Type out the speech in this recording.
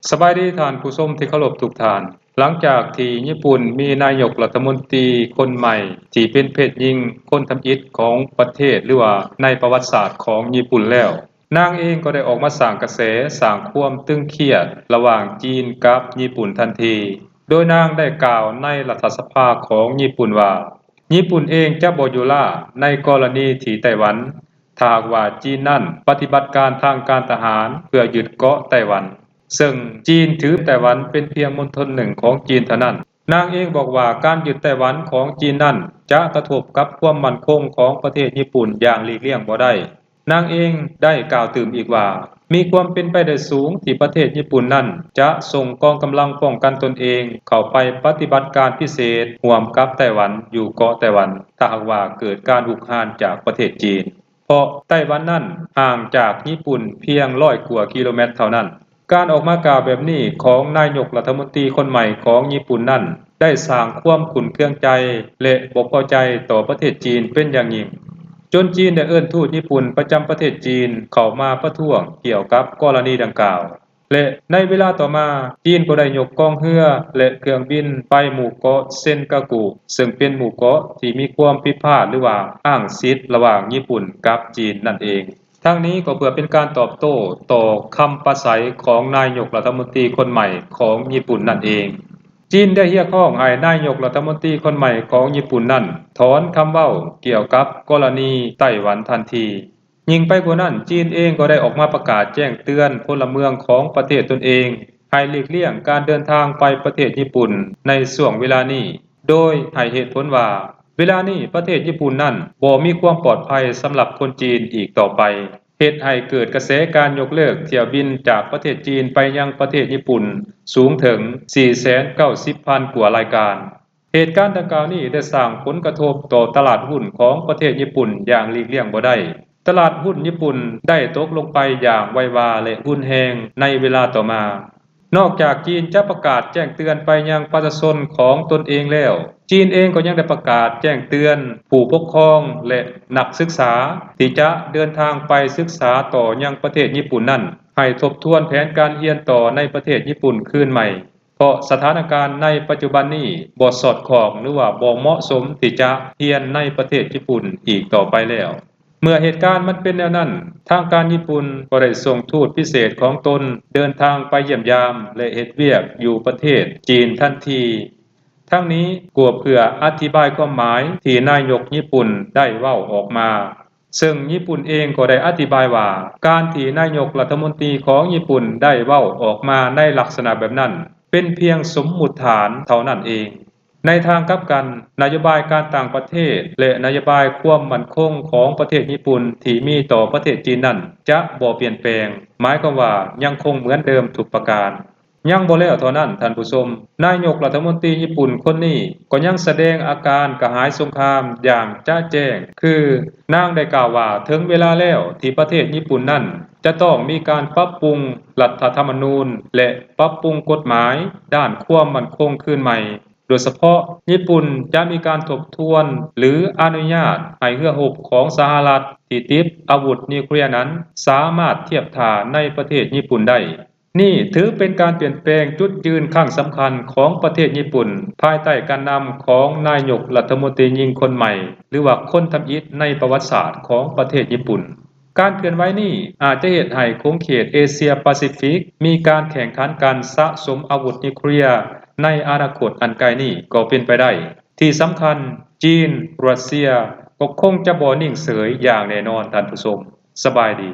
ສະບາຍດີທ່ານຜູ້ຊົມທີ່ເຄົາລົບທຸກທ່ານ. ຫຼັງຈາກທີ່ຍີ່ປຸ່ນມີນາຍົກລັດຖະມົນຕີຄົນໃໝ່ທີ່ເປັນເພດຍິງຄົນທຳອິດຂອງປະເທດ ຫຼືວ່າໃນປະຫວັດສາດຂອງຍີ່ປຸ່ນແລ້ວ, ນາງເອງກໍໄດ້ອອກມາສ້າງກະແສ, ສ້າງຄວາມຕຶງຄຽດລະຫວ່າງຈີນກັບຍີ່ປຸ່ນທັນທີ, ໂດຍນາງໄດ້ກ່າວໃນລັດຖະສະພາຂອງຍີ່ປຸ່ນວ່າ, ຍີ່ປຸ່ນເອງຈະບໍ່ຢູ່ລ້າໃນກໍລະນີທີ່ໄຕ້ຫວັນ ຖ້າຫາກວ່າຈີນນັ້ນປະຕິບັດການທາງການທະຫານເພື່ອຍຶດເກາະໄຕ້ຫວັນ, ເຊິ່ງຈີນຖືໄຕ້ຫວັນເປັນພຽງມົນທົນໜຶ່ງຂອງຈີນເທົ່ານັ້ນ. ນາງເອງບອກວ່າການຍຶດໄຕ້ຫວັນຂອງຈີນນັ້ນຈະກະທົບກັບຄວາມໝັ້ນຄົງຂອງປະເທດຍີ່ປຸ່ນຢ່າງຫຼີກລ່ຽງບໍ່ໄດ້. ນາງເອງໄດ້ກ່າວຕື່ມອີກວ່າ, ມີຄວາມເປັນໄປໄດ້ສູງທີ່ປະເທດຍີ່ປຸ່ນນັ້ນຈະສົ່ງກອງກຳລັງປ້ອງກັນຕົນເອງເຂົ້າໄປປະຕິບັດການພິເສດຮ່ວມກັບໄຕ້ຫວັນຢູ່ເກາະໄຕ້ຫວັນ ຖ້າຫາກວ່າເກີດການຮຸກຮານຈາກປະເທດຈີນ. ເພາະໄຕ້ຫວັນນັ້ນຫ່າງຈາກຍີ່ປຸ່ນພຽງຮ້ອຍກວ່າກິໂລແມັດເທົ່ານັ້ນ. ການອອກມາກ່າວແບບນີ້ຂອງນາຍົກລັດຖະມົນຕີຄົນໃໝ່ຂອງຍີ່ປຸ່ນນັ້ນ ໄດ້ສ້າງຄວາມຂຸ້ນເຄືອງໃຈ ແລະ ບໍ່ພໍໃຈຕໍ່ປະເທດຈີນເປັນຢ່າງຍິ່ງ, ຈົນຈີນໄດ້ເອີ້ນທູດຍີ່ປຸ່ນປະຈຳປະເທດຈີນເຂົ້າມາປະທ້ວງກ່ຽວກັບກໍລະນີດັ່ງກ່າວ. ແລະ ໃນເວລາຕໍ່ມາ, ຈີນກໍໄດ້ຍົກກອງເຮືອ ແລະ ເຄື່ອງບິນໄປໝູ່ເກາະເຊັນກາກູ ເຊິ່ງເປັນໝູ່ເກາະທີ່ມີຄວາມພິພາດ ຫຼືວ່າອ້າງສິດລະຫວ່າງຍີ່ປຸ່ນກັບຈີນນັ້ນເອງ. ທັງນີ້ກໍເພື່ອເປັນການຕອບໂຕ້ຕໍ່ຄຳປາໄສຂອງນາຍົກລັດຖະມົນຕີຄົນໃໝ່ຂອງຍີ່ປຸ່ນນັ້ນເອງ. ຈີນໄດ້ຮຽກຮ້ອງໃຫ້ນາຍົກລັດຖະມົນຕີຄົນໃໝ່ຂອງຍີ່ປຸ່ນນັ້ນ ຖອນຄຳເວົ້າກ່ຽວກັບກໍລະນີໄຕ້ຫວັນທັນທີ. ຍິ່ງໄປກວ່ານັ້ນ, ຈີນເອງກໍໄດ້ອອກມາປະກາດແຈ້ງເຕືອນພົນລະເມືອງຂອງປະເທດຕົນເອງ ໃຫ້ຫຼີກລ່ຽງການເດີນທາງໄປປະເທດຍີ່ປຸ່ນໃນຊ່ວງເວລານີ້, ໂດຍໃຫ້ເຫດຜົນວ່າ ເວລານີ້ປະເທດຍີ່ປຸ່ນນັ້ນບໍ່ມີຄວາມປອດໄພສຳລັບຄົນຈີນອີກຕໍ່ໄປ, ເຮັດໃຫ້ເກີດກະແສການຍົກເລີກຖ້ຽວບິນຈາກປະເທດຈີນໄປຍັງປະເທດຍີ່ປຸ່ນສູງເຖິງສີ່ແສນເກົ້າສິບພັນກວ່າລາຍການ. ເຫດການດັ່ງກ່າວນີ້ໄດ້ສ້າງຜົນກະທົບຕໍ່ຕະຫຼາດຫຸ້ນຂອງປະເທດຍີ່ປຸ່ນຢ່າງຫຼີກລ່ຽງບໍ່ໄດ້. ຕະຫຼາດຫຸ້ນຍີ່ປຸ່ນໄດ້ຕົກລົງໄປຢ່າງໄວວາ ແລະ ຮຸນແຮງໃນເວລາຕໍ່ມາ. ນອກຈາກຈີນຈະປະກາດແຈ້ງເຕືອນໄປຍັງປະຊາຊົນຂອງຕົນເອງແລ້ວ, ຈີນເອງກໍຍັງໄດ້ປະກາດແຈ້ງເຕືອນຜູ້ປົກຄອງ ແລະ ນັກສຶກສາທີ່ຈະເດີນທາງໄປສຶກສາຕໍ່ຍັງປະເທດຍີ່ປຸ່ນນັ້ນ ໃຫ້ທົບທວນແຜນການຮຽນຕໍ່ໃນປະເທດຍີ່ປຸ່ນຄືນໃໝ່. ເພາະສະຖານະການໃນປັດຈຸບັນນີ້ບໍ່ສອດຄ່ອງ ຫຼືວ່າບໍ່ເໝາະສົມທີ່ຈະຮຽນໃນປະເທດຍີ່ປຸ່ນອີກຕໍ່ໄປແລ້ວ. ເມື່ອເຫດການມັນເປັນແນວນັ້ນ, ທາງການຍີ່ປຸ່ນກໍໄດ້ສົ່ງທູດພິເສດຂອງຕົນເດີນທາງໄປຢ້ຽມຢາມ ແລະ ເຮັດວຽກຢູ່ປະເທດຈີນທັນທີ. ທັງນີ້ກໍເພື່ອອະທິບາຍຄວາມໝາຍທີ່ນາຍົກຍີ່ປຸ່ນໄດ້ເວົ້າອອກມາ. ເຊິ່ງຍີ່ປຸ່ນເອງກໍໄດ້ອະທິບາຍວ່າ ການທີ່ນາຍົກລັດຖະມົນຕີຂອງຍີ່ປຸ່ນໄດ້ເວົ້າອອກມາໃນລັກສະນະແບບນັ້ນ ເປັນພຽງສົມມຸດຖານເທົ່ານັ້ນເອງ. ໃນທາງກັບກັນ, ນະໂຍບາຍການຕ່າງປະເທດ ແລະ ນະໂຍບາຍຄວາມໝັ້ນຄົງຂອງປະເທດຍີ່ປຸ່ນທີ່ມີຕໍ່ປະເທດຈີນນັ້ນຈະບໍ່ປ່ຽນແປງ, ໝາຍຄວາມວ່າຍັງຄົງເໝືອນເດີມທຸກປະການ. ຍັງບໍ່ແລ້ວເທົ່ານັ້ນທ່ານຜູ້ຊົມ, ນາຍົກລັດຖະມົນຕີຍີ່ປຸ່ນຄົນນີ້ກໍຍັງສະແດງອາການກະຫາຍສົງຄາມຢ່າງຈະແຈ້ງ, ຄືນາງໄດ້ກ່າວວ່າ ເຖິງເວລາແລ້ວທີ່ປະເທດຍີ່ປຸ່ນນັ້ນຈະຕ້ອງມີການປັບປຸງລັດຖະທຳມະນູນ ແລະ ປັບປຸງກົດໝາຍດ້ານຄວາມໝັ້ນຄົງຄືນໃໝ່, ໂດຍສະເພາະຍີ່ປຸ່ນຈະມີການທົບທວນ ຫຼື ອະນຸຍາດໃຫ້ເຮືອຮົບຂອງສະຫະລັດທີ່ຕິດອາວຸດນິວເຄລຍນັ້ນ ສາມາດທຽບທ່າໃນປະເທດຍີ່ປຸ່ນໄດ້. ນີ້ຖືເປັນການປ່ຽນແປງຈຸດຢືນຄັ້ງສຳຄັນຂອງປະເທດຍີ່ປຸ່ນ ພາຍໃຕ້ການນຳຂອງນາຍົກລັດຖະມົນຕີຍິງຄົນໃໝ່ ຫຼືວ່າຄົນທຳອິດໃນປະຫວັດສາດຂອງປະເທດຍີ່ປຸ່ນ. ການເຄື່ອນໄຫວນີ້ອາດຈະເຮັດໃຫ້ຂົງເຂດເອເຊຍປາຊີຟິກມີການແຂ່ງຂັນກັນສະສົມອາວຸດນິວເຄລຍໃນອະນາຄົດອັນໃກ້ນີ້ກໍເປັນໄປໄດ້. ທີ່ສຳຄັນ, ຈີນ, ຣັດເຊຍ ກໍຄົງຈະບໍ່ນິ່ງເສີຍຢ່າງແນ່ນອນ, ທ່ານຜູ້ຊົມ. ສະບາຍດີ.